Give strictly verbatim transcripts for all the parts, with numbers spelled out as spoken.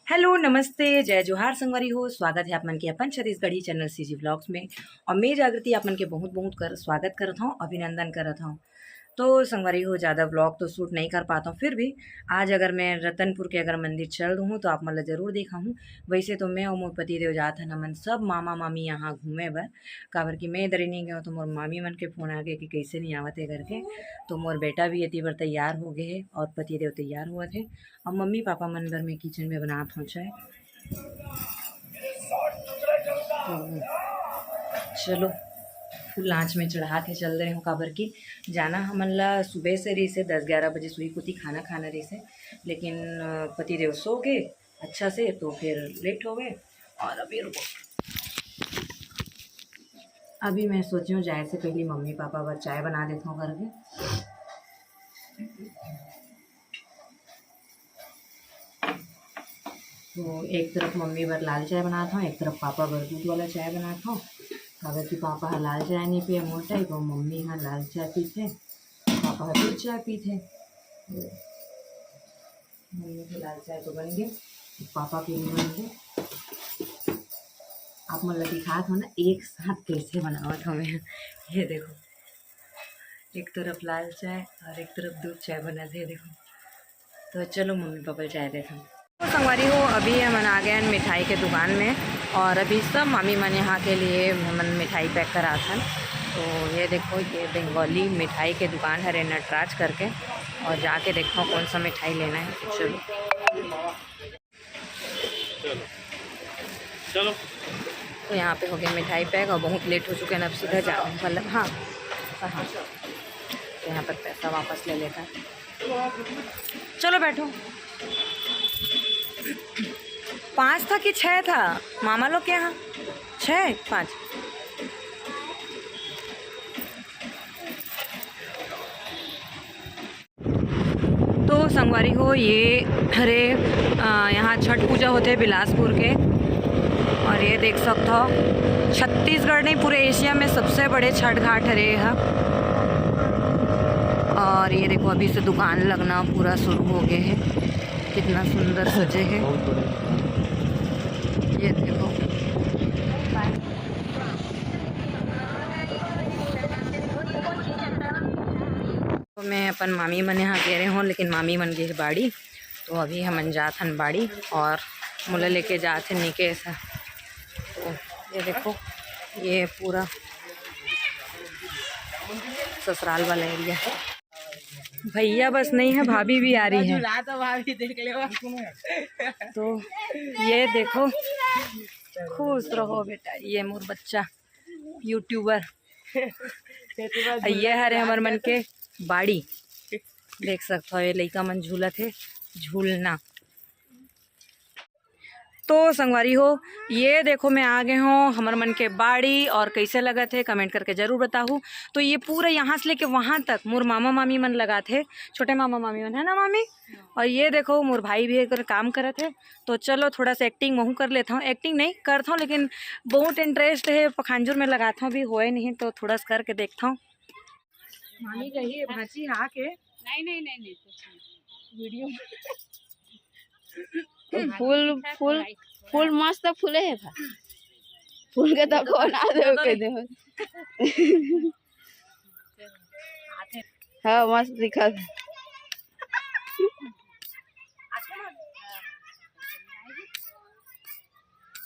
Hello, नमस्ते, जय जोहार संगवारी हो। स्वागत है आप मन के अपन छत्तीसगढ़ी चैनल सीजी व्लॉग्स में। और मैं जागृति आप मन के बहुत बहुत कर स्वागत करत हूँ, अभिनंदन करत हूँ। तो संगवारी हो, ज़्यादा व्लॉग तो शूट नहीं कर पाता हूँ, फिर भी आज अगर मैं रतनपुर के अगर मंदिर चल दूँ तो आप मन ला जरूर दिखाहूँ। वैसे तो मैं और मोर पति देव जात हन हमन सब मामा मामी यहाँ घूमे बर, काबर कि मैं इधर ही नहीं गया तो मोर मामी मन के फोन आ गए कि कैसे नहीं आवत है करके। तो मोर बेटा भी एती बर तैयार हो गए है और पति देव तैयार हुआ थे। अब मम्मी पापा मन बर मैं किचन में बनात हूँ चाय। तो चलो, फुल आँच में चढ़ा के चल रहे हूँ, काबर कि जाना हमन ला सुबह से रहिसे, दस ग्यारह बजे सुई कुती खाना खाना रहिसे, लेकिन अ, पति देव सो गए अच्छा से, तो फिर लेट हो गए। और अभी रुको, अभी मैं सोची हूँ जाए से पहले मम्मी पापा बर चाय बना देता हूँ करके। तो एक तरफ मम्मी बर लाल चाय बनात हूँ, एक तरफ पापा बर दूध वाला चाय बनात हूँ। काबर कि पापा ह लाल चाय नहीं पिए मोर टाइप, और मम्मी ह लाल चाय पीथे, पापा ह दूध चाय पीथे। तो मम्मी के लाल चाय तो बन गए, पापा के भी बन गए। आप मन ला दिखात हो ना एक साथ कैसे बनावत हूँ मैं। ये देखो, एक तरफ लाल चाय और एक तरफ दूध चाय बनत है, देखो। तो चलो मम्मी पापा ला चाय देता हूँ। तो संगवारी हो, अभी हमन आ गए हैं मिठाई के दुकान में और अभी सब मामी मन यहाँ के लिए हमन मिठाई पैक करात हन। तो ये देखो, ये बंगाली मिठाई के दुकान हरे नटराज करके, और जाके देखो कौन सा मिठाई लेना है। तो चलो। चलो, चलो। तो यहाँ पे हो गया मिठाई पैक और बहुत लेट हो चुका है, अब सीधा जा, मतलब, हाँ, हाँ। तो यहाँ पर पैसा वापस ले लेता है। चलो बैठो। पाँच था कि छः था मामा लोग के यहाँ? छः, पाँच। तो संगवारी हो, ये हरे, अ, यहाँ छठ पूजा होते बिलासपुर के, और ये देख सकते हो, छत्तीसगढ़ नहीं, पूरे एशिया में सबसे बड़े छठ घाट हरे यहाँ। और ये देखो, अभी से दुकान लगना पूरा शुरू हो गए है। कितना सुंदर सजे है। बहुत बड़े। ये देखो, तो मैं अपन मामी मन यहाँ गे रहे हूँ, लेकिन मामी मन गे बाड़ी, तो अभी हमन जात हन बाड़ी और मोला लेके जात हे निकेश ह। तो ये देखो, ये पूरा ससुराल वाला एरिया है। भैया बस नहीं है, भाभी भी आ रही है। झूला तो भाभी देख ले। तो ये देखो, खुश रहो बेटा, ये मोर बच्चा यूट्यूबर। ये हरे हमर मन के बाड़ी, देख सकत हो, ये लइका मन झूलत हे झूलना। तो संगवारी हो, ये देखो मैं आ गए हूँ हमर मन के बाड़ी, और कैसे लगत हे कमेंट करके जरूर बताहू। तो ये पूरा यहाँ से लेके वहाँ तक मोर मामा मामी मन लगात हे, छोटे मामा मामी मन, है ना मामी? और ये देखो मोर भाई भी एक काम करत हे। तो चलो थोड़ा सा एक्टिंग महू कर लेता हूँ, एक्टिंग नहीं करता हूँ लेकिन बहुत इंटरेस्ट है पखानजूर में लगाता हूँ, अभी होए नहीं तो थोड़ा सा करके देखता हूँ। मामी कही भांची हा के नहीं, नहीं, नहीं, नहीं, कुछ नहीं। वीडियो फूल, फूल, फूल मस्त फूले हे भा। फूल के तो कोना दे के दे। हाँ, मस्त दिखत।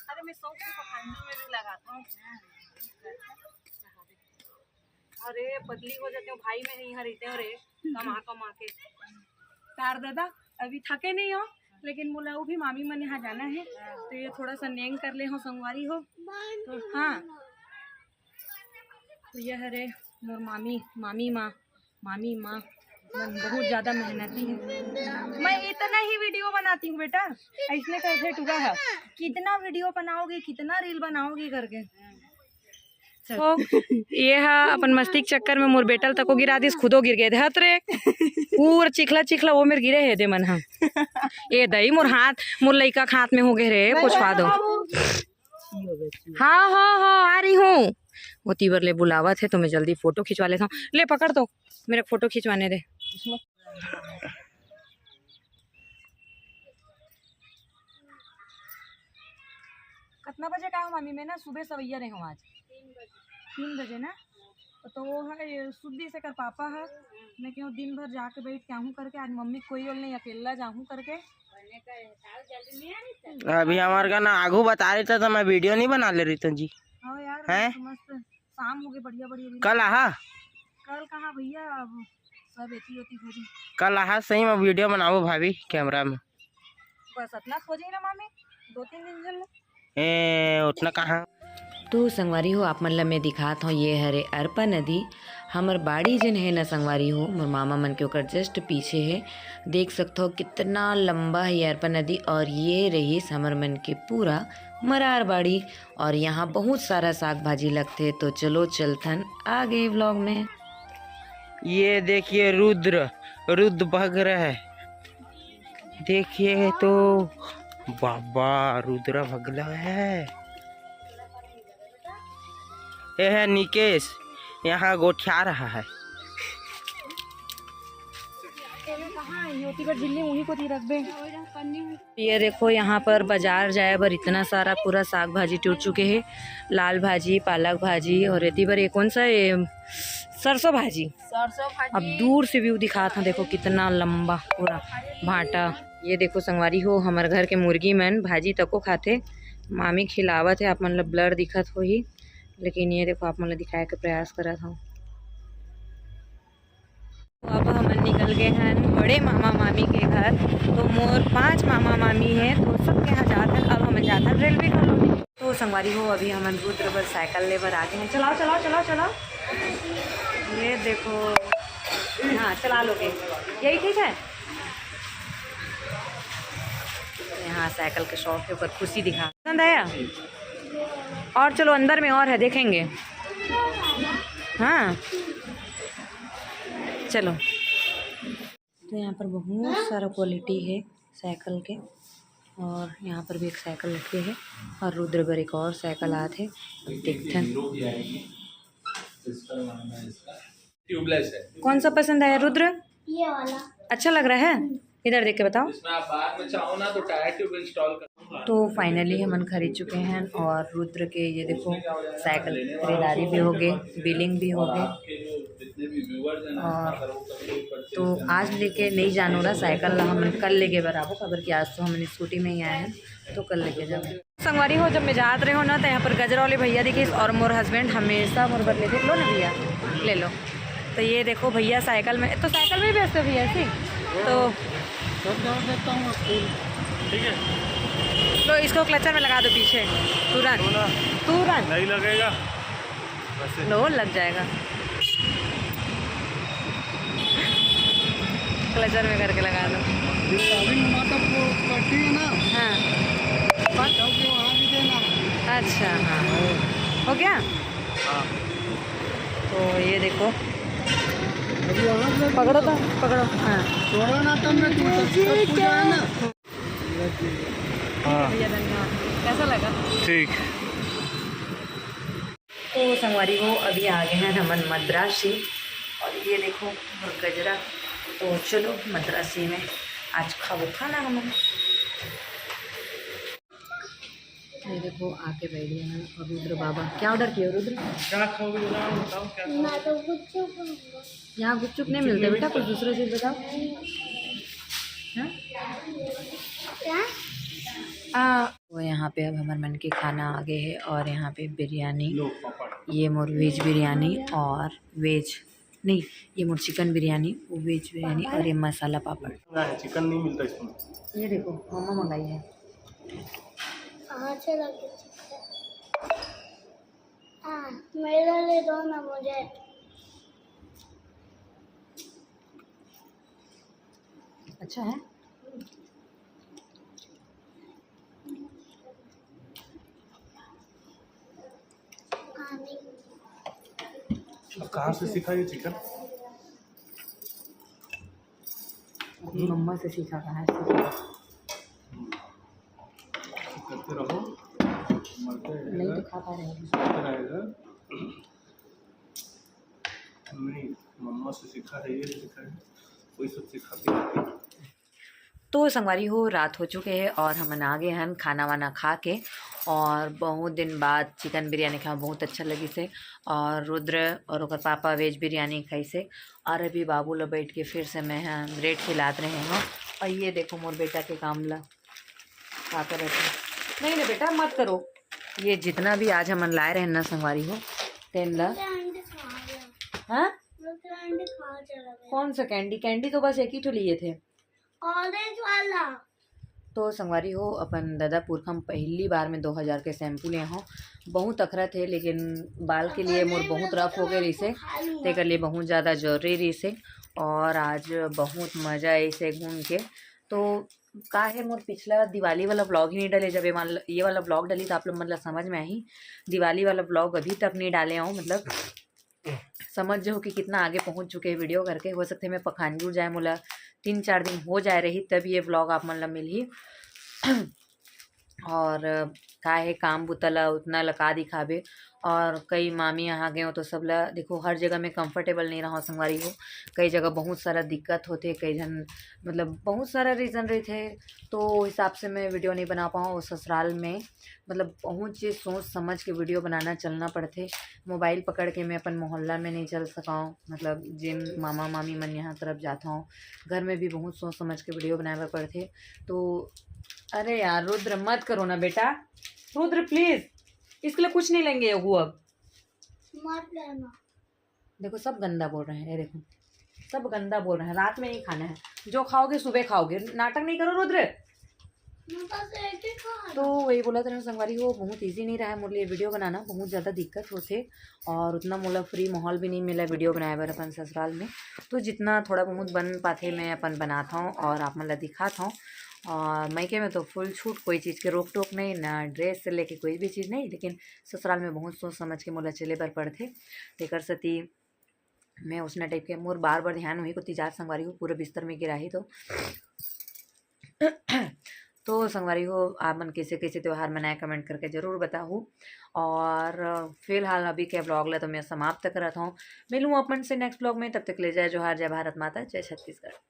अरे, मैं शौक से पखानजूर में भी लगाता हूँ। अरे, पतली हो जाती हूँ भाई, मैं यहाँ रहते हो रे, कमा कमा के। तार दादा, अभी थके नहीं हो, लेकिन मोला वो भी मामी मन यहाँ जाना है, तो ये थोड़ा सा नेंग कर ले हो, संगवारी हो। तो हाँ, तो ये हरे मोर मामी, मामी माँ, मामी माँ मन बहुत ज्यादा मेहनती है। मैं इतना ही वीडियो बनाती हूँ बेटा, ऐसने करके टुरा है, कितना वीडियो बनाओगे, कितना रील बनाओगे करके। तो ये हा अपन मस्ती के चक्कर में मोर बेटा ल तको गिरा दिस, खुदो गिर गए। हत रे, पूरा चिखला चिखला वो मेर गिरे हे दे मन हा। ए दई, मोर हाथ, मोर लइका के हाथ में हो गए रे, पोछवा दो। हाँ, हाँ, हाँ, आ रही हूँ। वो तीवर ले बुलावत हे तो मैं जल्दी फोटो खिंचवा लेता हूँ। ले पकड़ तो, मेरा फोटो खिंचवाने दे। इसमें। कतना बजे का हो मामी? मैं ना सुबह सवैया रहे हूँ आज। तीन बजे ना? तो वो है, ये सुद्दी से कर पापा है। मैं कहूँ दिन भर जाके बैठ के आहूँ करके, आज मम्मी कोई ओल नहीं, अकेला जाहूँ करके। अभी हमारे का ना आगू बता रही था तो मैं वीडियो नहीं बना ले रही थी जी। हाँ यार, हैं? मस्त शाम हो गई, बढ़िया बढ़िया दिन। कल आहा? कल कहाँ भैया, अब सब एती ओती हो जाए। कल आहा सही में वीडियो बनाबो भाभी कैमरा में। बस अतना खोजे ना मामी, दो तीन दिन चल। ए, उतना कहाँ? तो संगवारी हो, आप मन ल मैं दिखात हौं, ये हरे अरपा नदी। हमर बाड़ी जेन हे न संगवारी हो, मोर मामा मन के ओकर just पीछे हे। देख सकत हो कितना लंबा हे ये अरपा नदी। और ये रहिस हमर मन के पूरा मरार बाड़ी। और यहाँ बहुत सारा साग भाजी लगथे। तो चलो चलथन आगे vlog में। ये देखिए रुद्र, रुद्र भग रहा है। देखिए तो बाबा रुद्र भगला है। ये है निकेश, यहाँ गोठिया रहा है। ये देखो, यहाँ पर बाजार जाए बर इतना सारा पूरा साग भाजी टूट चुके हैं। लाल भाजी, पालक भाजी और एती बर ये कौन सा, ये सरसों भाजी। सरसों भाजी। अब दूर से view दिखात हूँ, देखो कितना लंबा पूरा भाटा। ये देखो संगवारी हो, हमर घर के मुर्गी मन भाजी तको खाथे। मामी खिलावत है, आप मन ल blur दिखत होही, लेकिन ये देखो आप मन ल दिखाए के प्रयास करत हूँ। तो अब हमन निकल गए हैं बड़े मामा मामी के घर। तो मोर पांच मामा मामी हैं, तो सबके यहाँ जात हन। अब हमन जात हन रेलवे कॉलोनी। तो संगवारी हो, अभी हमन रुद्र बर साइकिल ले बर आ गए हैं। चलाओ, चलाओ, चलाओ, चलाओ। ये देखो, हाँ, चला लोगे, यही ठीक है। यहाँ साइकिल के शौक के ऊपर खुशी दिखा। पसंद आया? और चलो, अंदर में और है, देखेंगे। हाँ, चलो। तो यहाँ पर बहुत सारा क्वालिटी है साइकिल के, और यहाँ पर भी एक साइकिल रखे है, और रुद्र बर एक और साइकिल आत है, देखथन। ट्यूबलेस है। कौन सा पसंद आया रुद्र? ये वाला। अच्छा लग रहा है? इधर देख के बताओ। इसमें आप बाद में चाहो ना तो टायर ट्यूब इंस्टॉल कर। तो finally हमन खरीद चुके हैं, और रुद्र के ये देखो साइकिल खरीदारी भी हो गई, बिलिंग भी हो गई। और तो आज लेके नहीं जानो रहा साइकिल ला, हमन कल लेके बराबर, खबर कि आज तो हमन स्कूटी में ही आए हैं, तो कल लेके जाओ। संगवारी हो, जब मैं जात रहे हो ना, तो यहाँ पर गजरा वाले भैया दिखिस, और मोर हस्बैंड हमेशा मोर बर लेथे, "लो ना भैया, ले लो।" तो ये देखो भैया साइकिल में, तो साइकिल में भी बेचते भैया ऐसे, तो सब जगह देता हूँ मैं फूल। ठीक है। लो, इसको क्लचर में लगा दो पीछे, तुरंत, तुरंत। नहीं लगेगा। लो, लग जाएगा। क्लचर में करके लगा लो। अभी माता वो पट्टी है ना? हाँ। कौन? चौक के वहाँ भी देना। अच्छा, हाँ। हो गया? हाँ। तो ये देखो। अभी वहाँ से पकड़ो तो, पकड़ो। हाँ। तोड़ो ना, तब मैं तू सब पूजा है ना। हाँ। भैया, धन्यवाद। कैसा लगा? ठीक। तो संगवारी हो, अभी आ गए हैं हमन मद्रासी, और ये देखो मोर गजरा। तो चलो मद्रासी में आज खाबो खाना हमन। ये देखो आके बैठ गए हैं। और रुद्र बाबा, क्या ऑर्डर किए हो रुद्र? क्या खाओगे बताओ, बताओ क्या खाओगे? मैं तो गुपचुप खाऊंगा। यहाँ गुपचुप नहीं मिलते बेटा, कुछ दूसरा चीज बताओ। हाँ? क्या? आ, तो यहाँ पे अब हमर मन के खाना आ गए है, और यहाँ पे बिरयानी, लो, पापड़। ये मोर वेज बिरयानी और वेज नहीं, ये मोर चिकन बिरयानी, वो वेज बिरयानी और ये मसाला पापड़। नहीं, चिकन नहीं मिलता इसमें। ये देखो, मम्मा मंगाई है। हाँ, अच्छा लगे चिकन। हाँ, मेरा ले दो ना मुझे। अच्छा है। अब कहाँ से सीखा ये चिकन? अपनी मम्मा से सीखा, कहाँ से सीखा? करते रहो, मरते नहीं रहेगा, तो खा पा रहे हैं। मरते रहेगा। नहीं, मम्मा से सीखा है, ये सीखा है, वही सब सिखाती रहती है। तो संगवारी हो, रात हो चुके हे और हमन आ गे हन खाना वाना खा के। और बहुत दिन बाद चिकन बिरयानी खाए, बहुत अच्छा लगिस हे। और रुद्र और ओकर पापा वेज बिरयानी खाइस हे। और अभी बाबू ला बैठ के फिर से मैं ह ब्रेड खिलात रहे हूँ। और ये देखो मोर बेटा के काम ला, का करत हे। नहीं, नहीं बेटा, मत करो। ये जितना भी आज हमन लाए रहे ना संगवारी हो, तेन ला। हाँ, कौन सा कैंडी? कैंडी तो बस एक ही ठो लिए थे। ऑरेंज वाला। तो संगवारी हो, अपन ददा पुरखा म पहली बार में दो हज़ार के शैम्पू ले हव। बहुत अखरत हे, लेकिन बाल के लिए मोर बहुत रफ हो गए रहिसे, तेकर लिए बहुत ज़्यादा जरूरी रहिसे। और आज बहुत मज़ा आइसे घूम के। तो का हे, मोर पिछला दिवाली वाला व्लॉग ही नहीं डले। जब ये वाला, ये वाला व्लॉग डली तो आप लोग मन ला समझ में आही। दिवाली वाला व्लॉग अभी तक नहीं डाले हव, मतलब समझ जाओ कि कितना आगे पहुँच चुके हैं वीडियो करके। हो सकथे मैं पखानपुर जाए, मोला तीन चार दिन हो जाए रही, तब ये व्लॉग आप मन ला मिलही। और का हे, काम बुता ला उतना ला का दिखाबे। और कई मामी यहाँ गए हो तो सब ला देखो, हर जगह में कंफर्टेबल नहीं रहा संगवारी हो। कई जगह बहुत सारा दिक्कत होथे, कई झन मतलब बहुत सारा रीज़न रहिथे, तो हिसाब से मैं वीडियो नहीं बना पाऊँ। और ससुराल में मतलब बहुत चीज़ सोच समझ के वीडियो बनाना चलना पड़थे। मोबाइल पकड़ के मैं अपन मोहल्ला में नहीं चल सकाऊँ, मतलब जिन मामा मामी मन यहाँ तरफ जाता हूँ, घर में भी बहुत सोच समझ के वीडियो बनाए बर पड़थे। तो अरे यार रुद्र, मत करो ना बेटा, रुद्र प्लीज, इसके लिए कुछ नहीं लेंगे यगु अब। मत लेना। देखो सब गंदा बोल रहे हैं, ये देखो सब गंदा बोल रहे हैं, रात में नहीं खाना है, जो खाओगे सुबह खाओगे, नाटक नहीं करो रुद्र। मैं बस एक ही खा तो वही बोला था संगवारी हो, बहुत ईजी नहीं रहा है मोर लिए वीडियो बनाना, बहुत ज़्यादा दिक्कत होथे। और उतना मोला फ्री माहौल भी नहीं मिला वीडियो बनाए बर अपन ससुराल में। तो जितना थोड़ा बहुत बन पाथे मैं अपन बनाता हूँ और आप मन ला दिखाता हूँ। और मायके में तो फुल छूट, कोई चीज़ के रोक टोक नहीं, ना ड्रेस से लेके कोई भी चीज़ नहीं, लेकिन ससुराल में बहुत सोच समझ के मोला चले बर पड़थे। तेकर सेती मैं उसना टाइप के, मोर बार बार ध्यान वही कोती जात संगवारी हो, पूरा बिस्तर में गिराही तो। तो संगवारी हो, आप मन कैसे कैसे त्योहार मनाए, कमेंट करके जरूर बताहू। और फिलहाल अभी के व्लॉग ला तो मैं समाप्त करत हूँ। मिलूँ अपन से नेक्स्ट व्लॉग में, तब तक ले जय जोहार, जय भारत माता, जय छत्तीसगढ़।